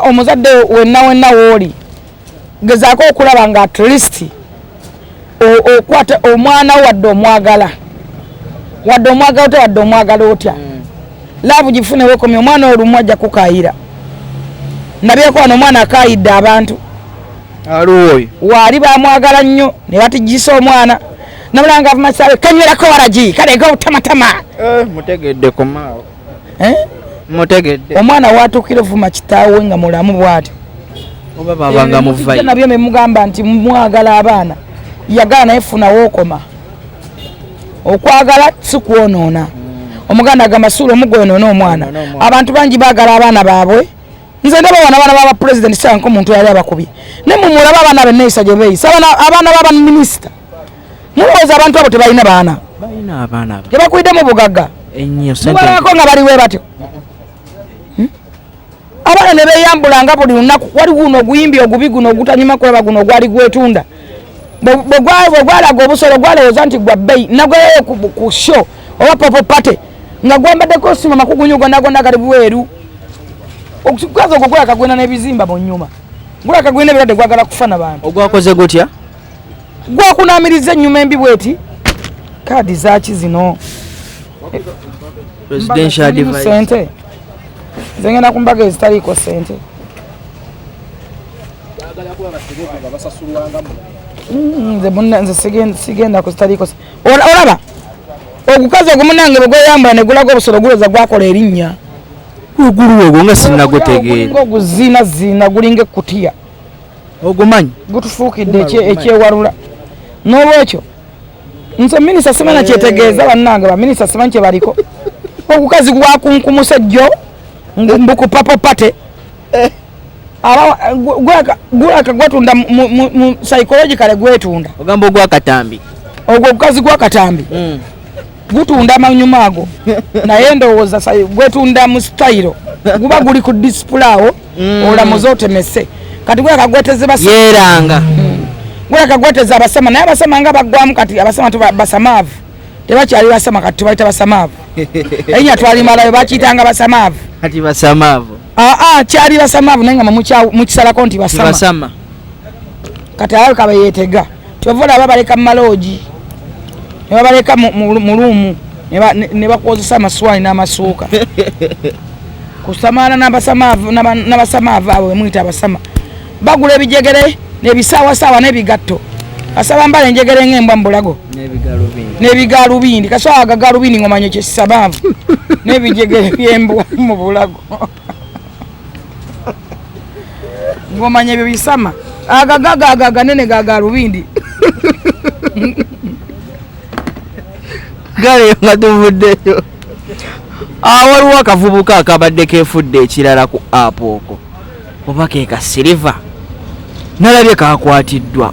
Speaker 2: omuzadde wenna wenna wooli, gezaako okulaba nga at least okwata omwana wo, wadde omwagala, wadde omwagala otya, wadde omwagala otya, laavu gifune wekomye. Omwana olumu ajja kukaayira. Ndabyeko wano omwana akaayidde abantu.
Speaker 1: Aliwo oyo.
Speaker 2: Waali bamwagala nnyo ne batijjisa omwana nabula nga avuma kisaawe kanywerako waragi kale obutamatama.
Speaker 1: Mutegedde komaawo.
Speaker 2: Eh?
Speaker 1: Mutegedde.
Speaker 2: Omwana watuukira ovuma kitaawe nga mulamu bw'atyo.
Speaker 1: Oba babanga muvayo.
Speaker 2: Nabyo ne mugamba nti mwagala abaana, yagala naye funa wookoma. Okwagala si kwonoona. Omuganda agamba suula omuggo oyonoone omwana. Abantu bangi baagala abaana baabwe. Nze ndaba wano abaana b'aba president sanko omuntu yali abakubye. Ne mumulaba abaana benneeyisa gye beeyisa. Abaana b'abaminisita. Mulowooza abantu abo tebalina baana?
Speaker 1: Balina abaana abo.
Speaker 2: Tebakwidde mu bugagga.
Speaker 1: Ennyo sente.
Speaker 2: Mubalabako nga baliwe batyo. Abaana ne beeyambulanga buli lunaku. Wali guno oguyimbi ogubi guno ogutanyuma kulaba guno ogwali gwetunda. Bwe gwalaga obusolo gwalowooza nti gwa bbeeyi. Nagweyo ku show oba popo party nga gwambaddeko sima makugunyu gonna gonna gali bweru. Okukazi ogwo gwalaka gwena n'ebizimba mu nnyuma. Gwalaka gwena ebirwadde gwagala kufa na bantu.
Speaker 1: Ogwakoze gutya?
Speaker 2: Gwakunaamiriza ennyuma embi bw'eti. Kaadi zaaki zino?
Speaker 1: Presidential
Speaker 2: Mbaga
Speaker 1: device.
Speaker 2: Sente. Nze ngenda ku mbaga ezitaliiko sente. Nze munna, nze sigenda ku zitaliiko olaba ogukazi ogwo munnange bwe gweyambula ne gulaga obusolo gulowooza gwakola erinnya.
Speaker 1: Ogulu ogwo nga sinnagutegeera.
Speaker 2: Gulinga oguziinaziina, gulinga ekkutiya.
Speaker 1: Ogumanyi?
Speaker 2: Gutufuukidde ekyewalula. N'olwekyo nze minisita simanyi kyetegeeza bannange, baminisita simanyi kye baliko. Ogukazi gwakunkumuse jjo mbukupapopate. Gwaka gwetunda mu psychologically gwetunda.
Speaker 1: Ogamba ogwakatambi.
Speaker 2: Ogwo ogukazi gwakatambi. Gutunda amanyuma ago. Naye ndowooza gwetunda mu style. Guba guli ku display awo, olamuze otemese. Kati gwaka gweteze basa.
Speaker 1: Yeeranga.
Speaker 2: Gwaka gweteze abasama, naye abasama nga baggwamu kati abasama tuba basamaavu. Tebakyali basama kati tubayita basamaavu. Erinnya twalimalayo bakiyitanga basamaavu.
Speaker 1: Kati basamaavu.
Speaker 2: Kyali basamaavu naye nga mukisalako nti basama.
Speaker 1: Basama.
Speaker 2: Kati alabika beyeetega. Kyova olaba babaleka mu maloogi. Ne babaleka mu ruumu. Ne bakwozesa amaswani n'amasuuka. Kusamaala n'abasamaavu abo be muyita abasama. Bagula ebijegere n'ebisaawasawa n'ebigatto. Kasaba mbala enjegere ng'embwa mu bulago.
Speaker 1: N'ebigalubindi.
Speaker 2: N'ebigalubindi. Kasaba agagalubindi ng'omanya kye kisabaavu. N'ebijegere by'embwa mu bulago. Ng'omanya ebyo bisama. Agagaga ago aganene ga galubindi.
Speaker 1: Galeyo nga tuvuddeyo. Ah, waliwo akavubuka akabadde keefudde ekirala ku app okwo, oba ke ka Silver, nalabye kakwatiddwa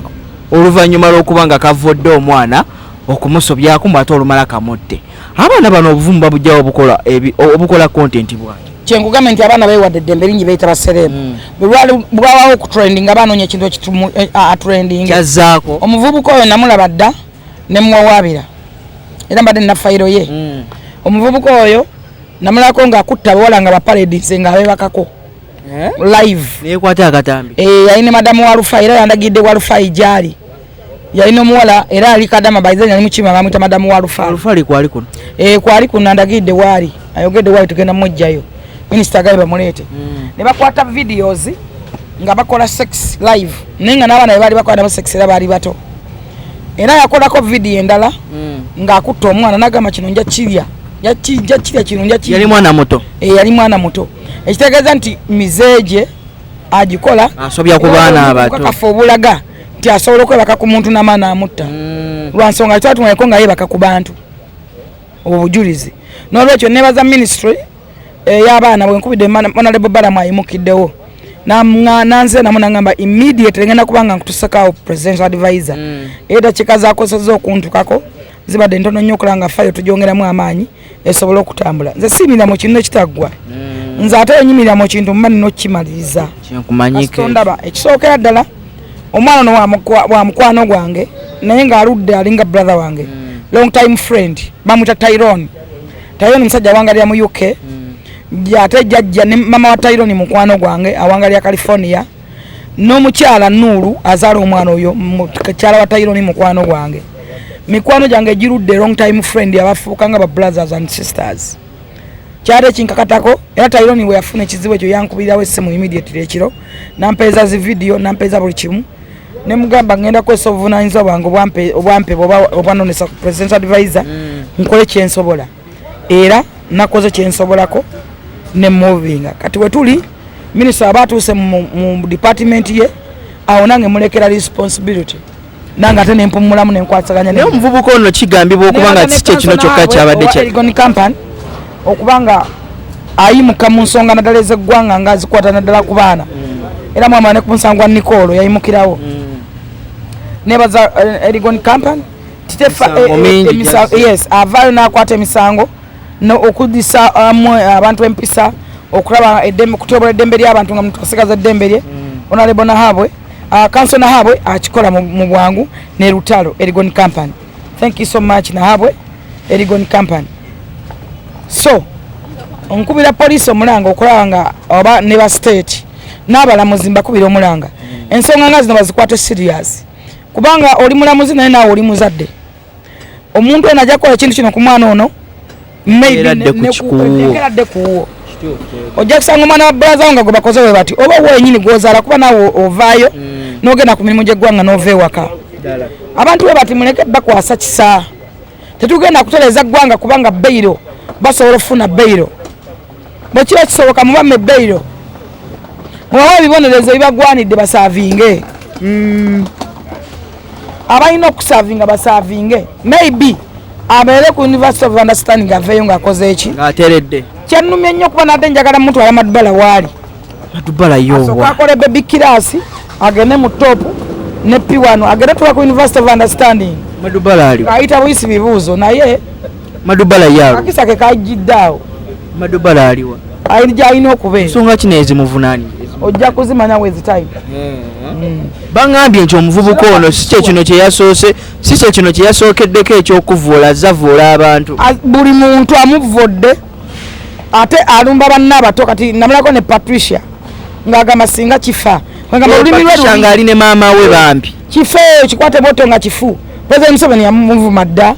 Speaker 1: oluvannyuma lw'okuba nga kavvodde omwana okumusobyako mbu ate olumala kamutte. Abaana bano obuvumu babujjawo obukola content bwaki?
Speaker 2: Kyenkugambye nti abaana beewadde eddembe lingi, beyita ba celeb. Bwe lwali bwawawo okutrending, abanoonya ekintu ekitumu atrending.
Speaker 1: Kyazzaako.
Speaker 2: Omuvubuka oyo namulaba dda ne muwawaabira, era mbadde nina fayiro ye. Omuvubuka oyo namulabako ng'akutta abawala nga bapaledinse ng'abeebakako live.
Speaker 1: Neyekwata akatambi.
Speaker 2: Eh, yalina madamu wa Rufai, era yandagidde wa Rufai gyali. Yalina omuwala era ali kadama by then yali mukima, bamuyita madamu wa Rufai.
Speaker 1: Alufali kwali kuno.
Speaker 2: Eh, kwali kuno, andagidde waali, ayogedde waali, tugenda mujjayo. Minisita agabe bamuleete. Ne bakwata videos nga bakola sex live, naye nga n'abaana be baali bakola nabo sex era baali bato. Era yakolako video endala ng'akutta omwana n'agamba, "Kino nja kirya, nja kirya kino, nja kirya."
Speaker 1: Yali mwana muto.
Speaker 2: Eh, yali mwana muto, ekitegeeza nti mizeegye agikola.
Speaker 1: Asobya ku baana abato.
Speaker 2: Obukakafu obulaga nti asobola okwebaka ku muntu n'amaana amutta, lwa nsonga twatumayeko nga yeebaka ku bantu, obwo bujulizi. N'olwekyo nebaza ministry ey'abaana bwenkubidde Honorable Balamu ayimukiddewo. Nanze namu nangamba immediately ngenda kubanga nkutusakawo presidential advisor. Era dakiika zakozesa okuntukako zibadde ntono nnyo okulaba nga fayo tugyongeramu amaanyi esobole okutambula. Nze siyimirira mu kintu ekitaggwa. Nze ate enyimirira mu kintu mba nina okukimaliriza.
Speaker 1: Kyenkumanyike.
Speaker 2: Kasita ondaba ekisookera ddala, omwana ono wa mukwano gwange, naye ng'aludde alinga brother wange, long time friend, bamwita Tyrone. Tyrone musajja awangalira mu UK. Ate jjajja ne mama wa Tyrone mukwano gwange, awangalira California. N'omukyala Nuulu azaala omwana oyo, mukyala wa Tyrone mukwano gwange. Mikwano gyange girudde, long time friend, abafuuka nga ba brothers and sisters. Kyali ekinkakatako, era Tyrone bwe yafuna ekizibu ekyo yankubirirawo essimu immediately ekiro, nampeeza zi video, nampeeza buli kimu, ne mugamba ngenda kukozesa obuvunaanyizibwa bwange obwampebwa obwanonesa ku presidential advisor, nkole kyensobola. Era nakoze kyensobolako ne movinga. Kati wetuli minisita aba atuuse mu department ye, awo nange mulekera responsibility, nange ate nempumulamu nenkwasaganya.
Speaker 1: Naye omuvubuka ono kigambibwa okuba nga si kyekino kyokka kyabadde kya
Speaker 2: Erigon Company okuba nga ayimuka mu nsonga naddala ez'eggwanga nga azikwata naddala ku baana. Era mwamala ne ku musango gwa Nicolo yayimukirawo. Nebaza Erigon Company titefa.
Speaker 1: Misango mingi gyazze.
Speaker 2: Yes, avaayo n'akwata emisango okudisa abantu empisa, okulaba eddembe, kutyobola eddembe ly'abantu nga muntu asigaza eddembe lye. Honorable Nahabwe, counsel Nahabwe akikola mu bwangu ne lutalo. Erigon Company, thank you so much, Nahabwe, Erigon Company. So nkubira poliisi omulanga okulaba nga oba ne ba state n'abalamuzi, mbakubira omulanga, ensonga nga zino bazikwate serious, kubanga oli mulamuzi naye naawe oli muzadde. Omuntu ono ajja kukola ekintu kino ku mwana ono, maybe
Speaker 1: Era adde ku kikuuwo.
Speaker 2: Era adde kuwo. Ojja kusanga omwana wa brother wo nga gwe bakoze bwe bati, oba wenyini gwozaala, kuba naawe ovaayo n'ogenda ku mirimu gy'eggwanga n'ova ewaka. Abantu bwe bati muleke bakwasa kisa. Tetugenda kutereeza ggwanga kubanga bail, basobola okufuna bail. Bwe kiba kisoboka mubamme bail, mubawe ebibonerezo ebibagwanidde, baservinge. Abalina okuservinga baservinge, maybe abeere ku University of Understanding, aveeyo ng'akoze eki?
Speaker 1: Ng'ateredde.
Speaker 2: Kyannumye nnyo kuba nadde njagala mutwala Madubala waali.
Speaker 1: Madubala
Speaker 2: asooka
Speaker 1: yowa?
Speaker 2: Akole baby class, agende mu top ne P1, agende tuba ku University of Understanding.
Speaker 1: Madubala aliwo?
Speaker 2: Ayita buyisi bibuuzo naye.
Speaker 1: Madubala yaalo?
Speaker 2: Akisa ke kajjidde awo.
Speaker 1: Madubala aliwa?
Speaker 2: Gyalina okubeera.
Speaker 1: Ensonga kino ezimuvunaani?
Speaker 2: Ojja kuzimanya with time.
Speaker 1: Baŋŋambye nti omuvubuka ono si kye kino kye yasoose, si kye kino kye yasookeddeko ekyokuvuula, zavuula abantu.
Speaker 2: Buli muntu amuvodde, ate alumba banne abato. Kati namulako ne Patricia ng'agamba singa kifa. Kwegamba olulimi lwe
Speaker 1: Patricia
Speaker 2: lubi.
Speaker 1: Ng'ali ne maama we bambi.
Speaker 2: Kifo kikwate bwoto nga kifu. President Museveni yamuvuma dda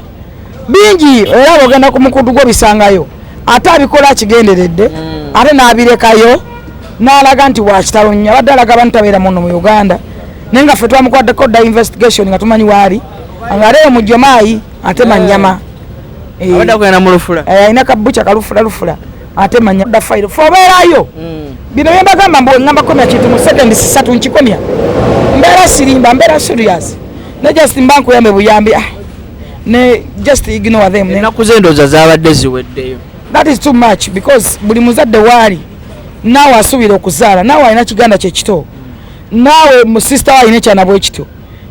Speaker 2: bingi, era bwogenda ku mukutu gwo bisangayo. Ate abikola akigenderedde, ate n'abirekayo n'alaga nti wakitalo nnyo. Abadde alaga abantu tabeera muno mu Uganda, naye nga ffe twamukwaddeko dda investigation nga tumanyi waali, nga aleyo mu Jomaayi ate manyama. Eh,
Speaker 1: Abadde akugenda mu lufula.
Speaker 2: Eh, alina kabuca kalufula lufula ate manya da fayiro fe obeerayo. Bino byembagamba mbu ngamba komya kintu mu seconds 3 nkikomya. Mbeera sirimba, mbeera serious, ne just mba nkuyambe buyambi, ah, ne just ignore them.
Speaker 1: Ennaku z'endowooza zabadde ziweddeyo.
Speaker 2: That is too much, because buli muzadde waali naawe asuubira okuzaala, naawe alina kiganda kyekito, naawe mu sister we alina ekyana bwe kityo.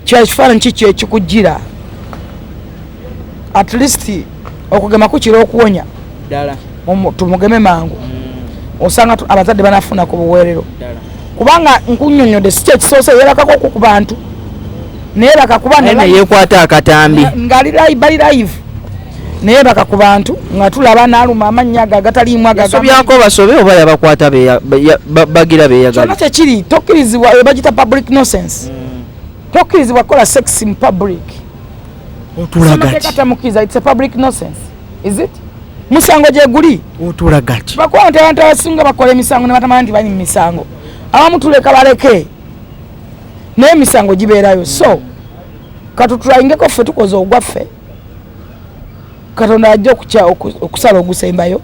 Speaker 2: Kya kifaananyi kiki ekikujjira? At least okugema kukira okuwonya.
Speaker 1: Ddala.
Speaker 2: Tumugeme mangu, osanga abazadde banafuna ku buweerero.
Speaker 1: Ddala.
Speaker 2: Kubanga nkunnyonnyodde, si kyekisoose yeebakako ku bantu, naye bakakuba.
Speaker 1: Naye neyeekwata akatambi.
Speaker 2: Ng'ali bali live, naye baka ku bantu nga tulaba n'aluma amannya ago agataliimu ago.
Speaker 1: Yasobyako basobe oba yabakwata bagira
Speaker 2: Kyonna
Speaker 1: beeyagali?
Speaker 2: Kyekiri tokkirizibwa, eyo bagita public nuisance. Tokkirizibwa kukola sex mu public.
Speaker 1: Otulaga
Speaker 2: Ssemateeka
Speaker 1: ki?
Speaker 2: tamukkiriza. It's a public nuisance, is it? Musango gye guli.
Speaker 1: Otulaga ki?
Speaker 2: Bakuba nti abantu abasinga bakola emisango ne batamanya nti bali mu misango. Abamu tuleka baleke, naye emisango gibeerayo. So katutulangeko ffe tukoze ogwaffe, Katonda ajja okusala ogusembayo.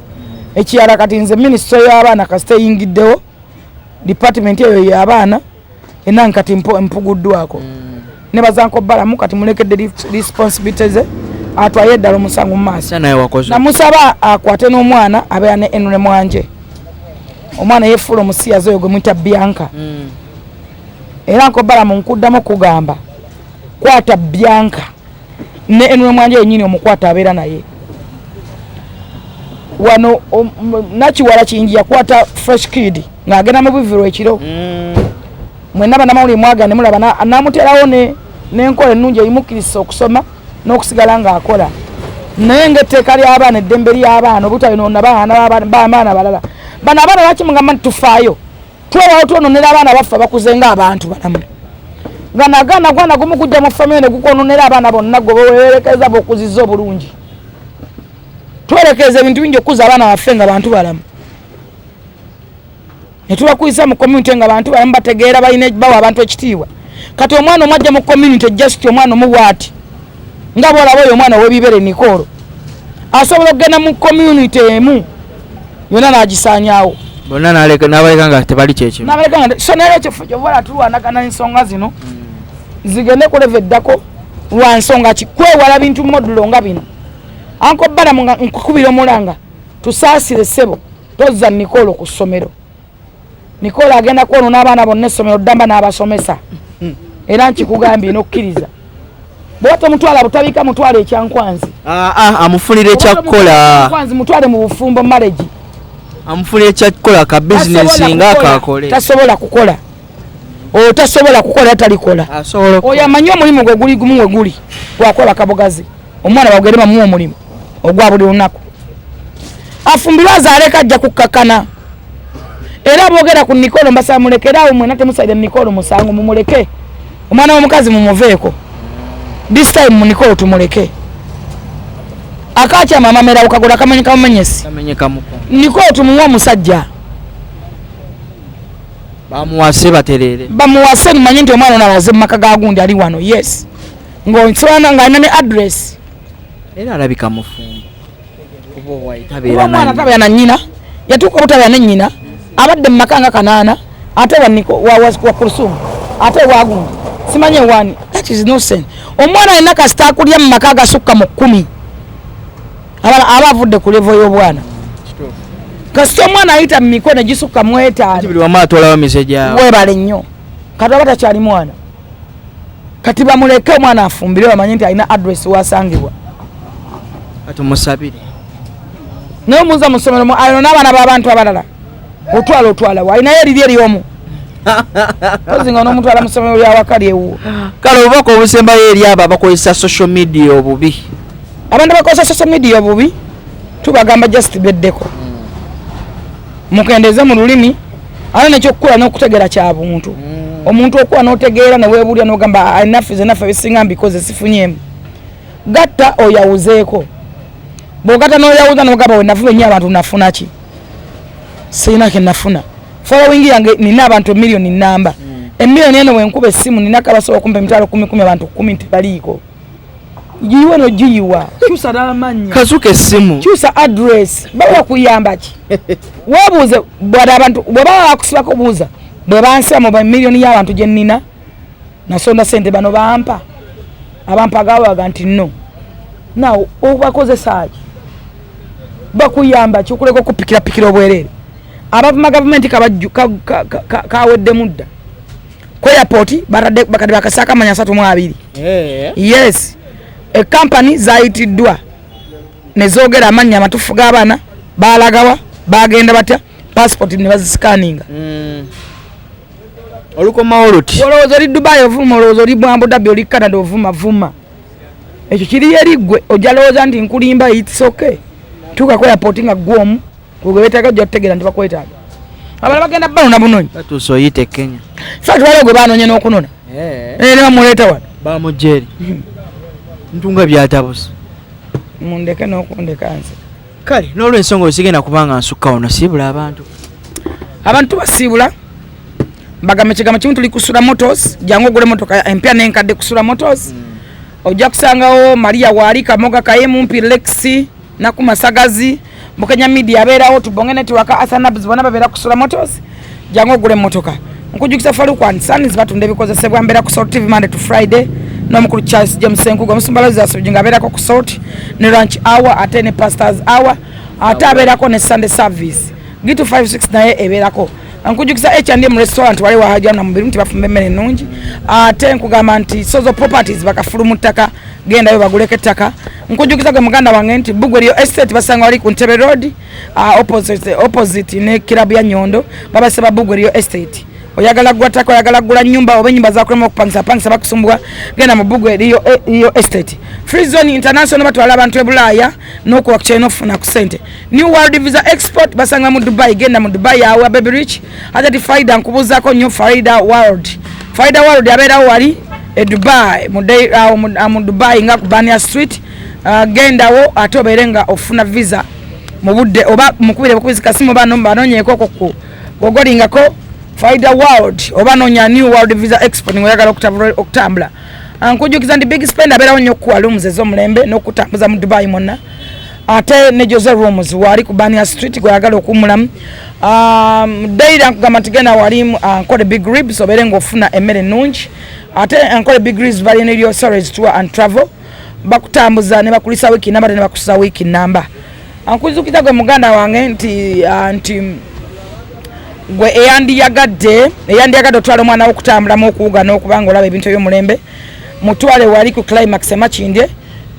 Speaker 2: Ekirala, kati nze minisitule y'abaana kasita eyingiddewo, department eyo y'abaana enange kati mpuguddwako. Nebaza nkobalamu, kati mulekedde responsibility ze, atwaye eddala omusango mu maaso.
Speaker 1: Sa naye wakoze.
Speaker 2: Namusaba akwate n'omwana abeera ne Enure Mwanje, omwana yefuula omusiyazi oyo gwe muyita Bianca. Era nkobalamu nkuddamu okugamba, kwata Bianca ne Enure Mwanje yenyini, omukwata abeera naye wano. Nakiwala Kingi yakwata Fresh Kid ng'agenda mu biviro ekiro. Mwenna bannamawulire mwagala ne mulaba n'amuterawo n'enkola ennungi eyimukkiriza okusoma n'okusigala ng'akola, naye ng'etteeka ly'abaana, eddembe ly'abaana obutayonoona baana balala. Bano abaana lwaki mugamba nti tufaayo? Twewaawo twononera abaana baffe abakuze ng'abantu balamu, nga nagaana gwana gumu gujja mu famire ne gukwononera abaana bonna gwe bewerekeza b'okuzizza obulungi. Twerekereza ebintu bingi okukuza abaana baffe nga bantu balamu, ne tubakuliza mu community nga bantu balamu, bategeera, balina bawa abantu ekitiibwa. Kati omwana omu ajja mu community, just omwana omu bw'ati nga bwolaba oyo omwana ow'ebibere Nicole, asobola okugenda mu community emu yonna n'agisaanyaawo.
Speaker 1: Bonna n'abaleka nga tebali kyekimu.
Speaker 2: N'abaleka nga so. Naye ekyo ffe kyovala tulwanagana ensonga zino zigende ku level eddako. Lwa nsonga ki? Kwewala bintu modulo nga bino. Uncle Balamu, nga nkukubira omulanga, tusaasire ssebo, tozza Nicole ku ssomero. Nicole agenda kwonoona abaana bonna essomero ddamba n'abasomesa. Era nkikugambye n'okkiriza, bw'oba tomutwala Butabika, mutwale Ekyankwanzi.
Speaker 1: Ah, ah, amufunire ekyakukola.
Speaker 2: Nkwanzi, mutwale mu bufumbo, marriage.
Speaker 1: Amufunire ekyakukola, ka bizinesi nga akakole.
Speaker 2: Tasobola kukola oyo, tasobola kukola, talikola.
Speaker 1: Asobola.
Speaker 2: Oyo amanyi omulimu gwe guli gumu, we guli gwakola kabogazi. Omwana bagere bamuwa omulimu ogwa buli lunaku, afumbirwe, azaaleko, ajja kukkakana. Era boogera ku Nicole, mbasaba mulekere awo mwena, temusalire Nicole musango, mumuleke omwana w'omukazi, mumuveeko. This time mu Nicole tumuleke, akakyama amamera ukagola kamanyi kamumenyesi.
Speaker 1: Kamenyeka muko.
Speaker 2: Nicole tumuwe omusajja.
Speaker 1: Bamuwase batereere.
Speaker 2: Bamuwase, mumanye nti omwana ono alaze mu maka ga gundi ali wano. Yes, ng'onsobola nga alina ne address.
Speaker 1: Era alabika mufumbo kuba owaye
Speaker 2: Kuba
Speaker 1: tabeera
Speaker 2: omwana
Speaker 1: na
Speaker 2: tabeera na nnyina, yatuuka obutabeera ne nnyina, abadde mu maka nga kanaana, ate wa Niko wa Kulusumu, ate wa gundi simanyi ewani. That is no sense. Omwana alina kasita akulya mu maka agasukka mu 10, aba avudde ku level y'obwana. Kasita omwana ayita mu mikono egisukka mu 5,
Speaker 1: buli wamu atwalawo mise gyawe.
Speaker 2: Weebale nnyo. Kati aba takyali mwana. Kati bamuleke omwana afumbire, bamanye nti alina address wasangibwa.
Speaker 1: Katumusabire.
Speaker 2: Naye omuza mu ssomero ayo n'abaana b'abantu abalala, otwala otwala wa alinayo eriri eryomu ozi nga n'omutwala mu ssomero lyawaka lyewuwo.
Speaker 1: Kale, obubaka obusembayo eri abo abakozesa social media obubi?
Speaker 2: Abantu abakozesa social media obubi tubagamba just beddeko, mukendeeze mu lulimi, ate nekyokukula n'okutegeera kya buntu. Omuntu okuba n'otegeera neweebuulya n'ogamba, "Ah, enough is enough, ebisinga mbikoze sifunyemu." Gatta oyawuzeeko, bw'ogatta n'oyawuza n'ogamba, "We nafuna ennyo abantu, nafuna ki? Sirina ke nafuna." Following yange nina abantu emiliyoni namba, emiliyoni eno wenkuba essimu ninako abasobola okumpa 100,000, abantu 10 tebaliiko. Giyiwe nogiyiwa, kyusa n'amannya.
Speaker 1: Kazuka essimu.
Speaker 2: Kyusa address. Baba bakuyamba ki? Weebuuze bwada abantu bwe baba bakusibako, buuza bwe bansiba mu miliyoni y'abantu gye nnina. Nasonda sente, bano bampa, abampa gawaga nti no now obakozesa ki, bakuyamba ki okuleka okupikirapikira obwereere? Abavuma gavumenti kaweddemu dda. Ku airport batadde bakadde bakasaako amanya 32. Yes, ekampani zayitiddwa nezoogera amannya amatuufu g'abaana, balagawa, bagenda batya, passport ne bazisikaninga.
Speaker 1: Olukomawo luti.
Speaker 2: Olowooza oli Dubai ovuma, olowooza oli Abu Dhabi, oli Canada ovuma vuma, ekyo kiri eri ggwe. Ojja lowooza nti nkulimba, it's okay. Tuuka ku airport nga ggwe omu gwe beetaaga, ojja kutegeera nti bakwetaaga. Abalala bagenda banona bunonyi.
Speaker 1: Batuuse oyite Kenya.
Speaker 2: Fact, waliwo gwe banonye n'okunona. Ne bamuleeta wano.
Speaker 1: Bamujja eri ntunga byatabuse.
Speaker 2: Mundeke n'okundeka nze.
Speaker 1: Kale n'olwensonga oyo sigenda kubanga nsukka wano, siibula abantu.
Speaker 2: Abantu tubasiibula, mbagamba ekigambo kimu: tuli Kusula Motors. Jangu ogula emotoka empya n'enkadde. Kusula Motors ojja kusangawo Maria waali Kamoga Kayemumpi Lexi Nakumasagazi Bukenya Media abeerawo, Tubonge Network, Athanabs, bonna babeera Kusula Motors. Jangu ogula emmotoka. Nkujukisa Faruku and Sons batunda ebikozesebwa. Mbeera ku Salt TV Monday to Friday n'omukulu Charles James Senkuga, omusumba Asubugi nga abeerako ku Salt ne lunch hour, ate ne pastors hour, ate abeerako ne Sunday service Gitu 56 naye ebeerako. Nkujukiza H&M restaurant wali wahajana mubiri nti bafumba emmere ennungi. Ate nkugamba nti Sozo Properties bakafulu mu ttaka, gendayo baguleko ettaka. Nkujukiza gwe muganda wange nti Bugwe Real Estate basanga wali ku Ntebe Road, opposite ne kirabu ya Nyondo, babasaba Bugwe Real Estate. Oyagala gula ttaka, oyagala gula nyumba oba enyumba zakulema okupangisa pangisa bakusumbwa, genda mu Bugwe Real Estate. Free Zone International batwala abantu e Bulaaya n'okuwa ku n'okufuna ku sente. New World Visa Export basanga mu Dubai, genda mu Dubai awa Baby Rich. Ate Farida nkubuuzaako nnyo, Farida World, Farida World abeerawo wali e Dubai mu Dubai nga ku Bania Street. Gendawo ate obeere nga ofuna visa mu budde, oba mukubire bukubizi kasimu, bano banonyeeko ku gogolingako Farida World oba nonya New World Visa Export ng'oyagala okutambula. Nkujukiza nti Big Spend abeerawo nnyo okukuwa rooms ez'omulembe n'okutambuza mu Dubai mwonna. Ate ne Jose Rooms wali ku Bania Street gweyagala okuwumulamu. Daira nkugamba nti genda wali Nkole Big Ribs obeere ng'ofuna emmere ennungi. Ate Nkole Big Ribs balina eryo Sares Tour and Travel, bakutambuza ne bakulisa wiiki namba ate ne bakusuza wiiki namba. Nkuzukiza gwe muganda wange nti gwe eyandiyagadde otwala omwana wo okutambulamu, okuwuga n'okuba nga olaba ebintu ebyomulembe, mutwale wali ku Climax Emakindye.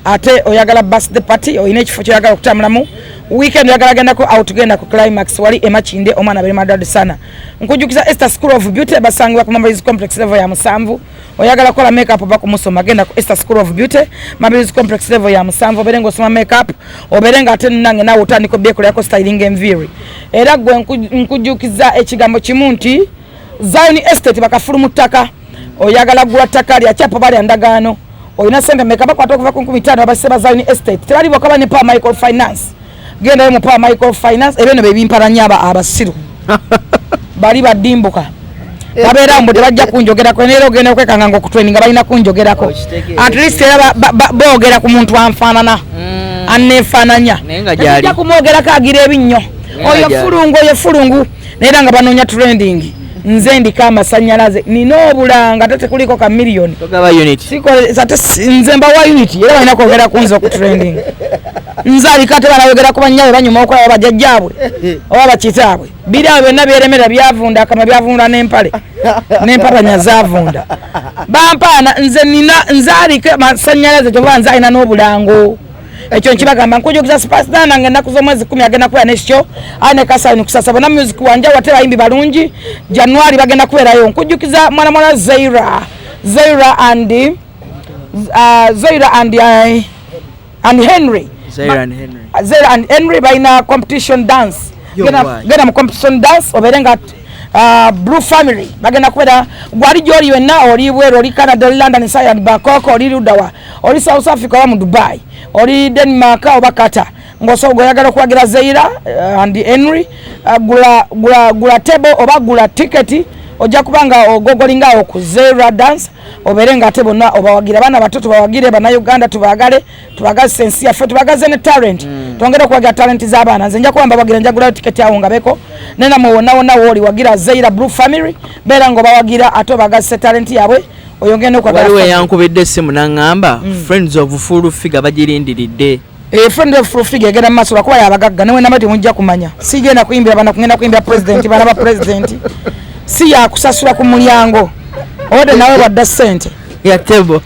Speaker 2: Ate oyagala birthday party, olina ekifo kyoyagala okutambulamu weekend, oyagala gendako out, genda ku Climax wali Emakindye, omwana abere madad sana. Nkujukiza Esther School of Beauty basangibwa ku Mabirizi Complex level ya 7. Oyagala kukola makeup oba kumusoma, genda ku Esther School of Beauty, Mabirizi Complex level ya 7, obeere ng'osoma makeup, obeere nga ate nange naawe otandika obyekolerako styling enviiri. Era gwe nkujukiza ekigambo kimu nti Zion Estate bakafulu mu ttaka. Oyagala gula ttaka lya kyapa oba lya ndagaano, olina sente meka? Bakwata okuva ku 5,000. Abasise ba Zion Estate tebali bokka, ba ne Power Micro Finance. Gendayo mu Power Micro Finance. Ebyo no bebimpalanya aba abasiru bali badimbuka babeera mbu tebajja kunjogerako, neera ogenda okwekanga nga okutraininga balina kunjogerako.
Speaker 1: Okitegeera.
Speaker 2: At least era boogera ku muntu anfaanana, aneefaananya.
Speaker 1: Naye nga gy'ali.
Speaker 2: Tetujja kumwogerako agira ebinnyo.
Speaker 1: Naye nga
Speaker 2: Oyo
Speaker 1: gy'ali.
Speaker 2: fulungu, oyo fulungu, naye era nga banoonya trending. Nze ndiko amasanyalaze, nina obulanga ate tekuliko ka miliyoni.
Speaker 1: Togaba unit.
Speaker 2: Ate nze mbawa unit, era balina kwogera ku nze okutrending. Nze aliko ate banayogera ku bannyabwe, banyuma okulaba bajjajjaabwe oba bakitaabwe. Biri awo byonna byeremera, byavunda akama, byavunda n'empale n'empapanya zavunda bampaana. Nze nina, nze aliko amasanyalaze, kyova nze alina n'obulango. Ekyo nkibagamba. Nkujukiza Spasdana nange ennaku z'omwezi 10 agenda kubeera nekyo ane Kasani kusasa bona music wanja wate bayimbi balungi. January bagenda kubeerayo. Nkujukiza mwana mwana Zaira, Zaira and Zaira and Henry.
Speaker 1: Zaira and Henry.
Speaker 2: Zaira and Henry balina competition dance.
Speaker 1: Yo, why?
Speaker 2: Genda mu competition dance obeere nga Blue Family bagenda kubeera. Gwali gyoli yonna, oli bweru, oli Canada, oli London, Sayad Bangkok, oli ludawa, oli South Africa oba mu Dubai, oli Denmark oba Qatar, ng'osobola oyagala okuwagira Zaira and Henry, gula table oba gula tiketi, ojja kuba nga ogogolingawo ku Zaira dance, obeere nga ate bonna obawagira. Abaana bato tubawagire, Bannayuganda tubaagale, tubagaze ensi yaffe, tubagaze ne talent. Twongere okuwagira talent z'abaana. Nze nja kuba mbawagira, njagulayo tiketi awo ngabeko naye namwe wonna wonna wooli, wagira Zaira Blue Family, beera nga obawagira ate obagazise talent yaabwe. Oyo ngenda okwagala.
Speaker 1: Waliwo eyankubidde essimu naŋŋamba Friends of Full Figure bagirindiridde.
Speaker 2: Eh, Friend of Full Figure egenda mu maaso lwakuba yabagagga, newe namba temujja kumanya. Sigenda kuyimbira bana, kugenda kuyimbira president, bana ba president. Si yakusasula ku mulyango, ode nawe wadda ssente.
Speaker 1: Ya tebo.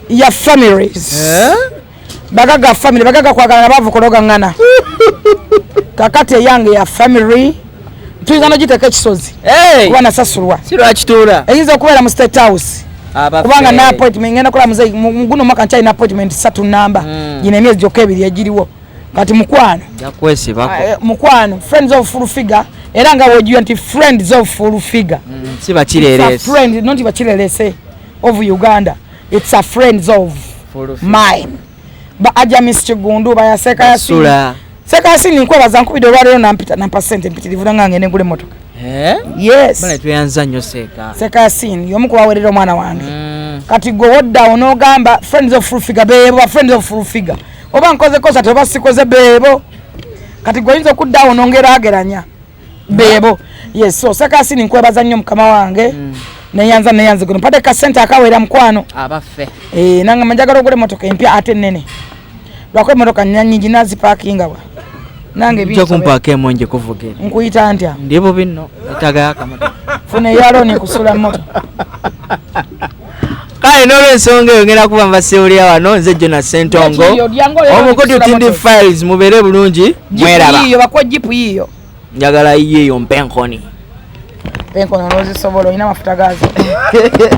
Speaker 2: Ya families. Bagaga family, bagaga kwagala, bavu kulogaŋŋana. Kakati eyange ya family tuyinza nogiteeka ekisozi kuba nasasulwa.
Speaker 1: Si lwakituula.
Speaker 2: Eyinza okubeera mu State House kubanga na appointment ngenda kola muzeyi guno mwaka nkyalina appointment satu namba. Gino emyezi gyokka ebiri egiriwo kati, mukwano.
Speaker 1: Jakwesibako.
Speaker 2: Mukwano, Friends of Full Figure, era nga wojuya nti Friends of Full Figure.
Speaker 1: Si bakirerese.
Speaker 2: Friend, not bakirerese of Uganda, it's a friends of mine. Ba Ajamis Kigundu, bayaseka yasula.
Speaker 1: Sula.
Speaker 2: Seka Yasini, nkwebaza, nkubidde olwaleero nampita nampa sente mpitirivu nanga ngende ngule emotoka. Yes.
Speaker 1: Bale, tweyanza nnyo Seeka.
Speaker 2: Seka Yasini y'omu kubawerera omwana wange. Kati gwe woddawo n'ogamba Friends of Full Figure beebo ba Friends of Full Figure, oba nkoze concert oba sikoze, beebo. Kati gwe oyinza okuddawo nongeraageranya beebo. Yes, so Seka Yasini, nkwebaza nnyo mukama wange. Neyanza, neyanza guno mpadde kasente akawera, mukwano.
Speaker 1: Abaffe.
Speaker 2: Eh, nangamba njagala ogula emotoka empya ate ennene, lwako emotoka nyingi nazipakinga wa nange
Speaker 1: Nja
Speaker 2: binsobera.
Speaker 1: kumpaako emu nje kuvugira.
Speaker 2: Nkuyita ntya?
Speaker 1: Ndi bubi nno, netagayo akamotoka.
Speaker 2: Funa eyalooni nkusula moto.
Speaker 1: Kale n'olwensonga eyo ngenda kuba mbasiibulira wano. Nze Jonas Sentongo, omukutu Tindi Files. Mubeere bulungi, mweraba.
Speaker 2: Yiyo bakuwa jipu yiyo.
Speaker 1: Njagala yiyo mpenkoni.
Speaker 2: Enkono nozisobola, olina amafuta gaazo.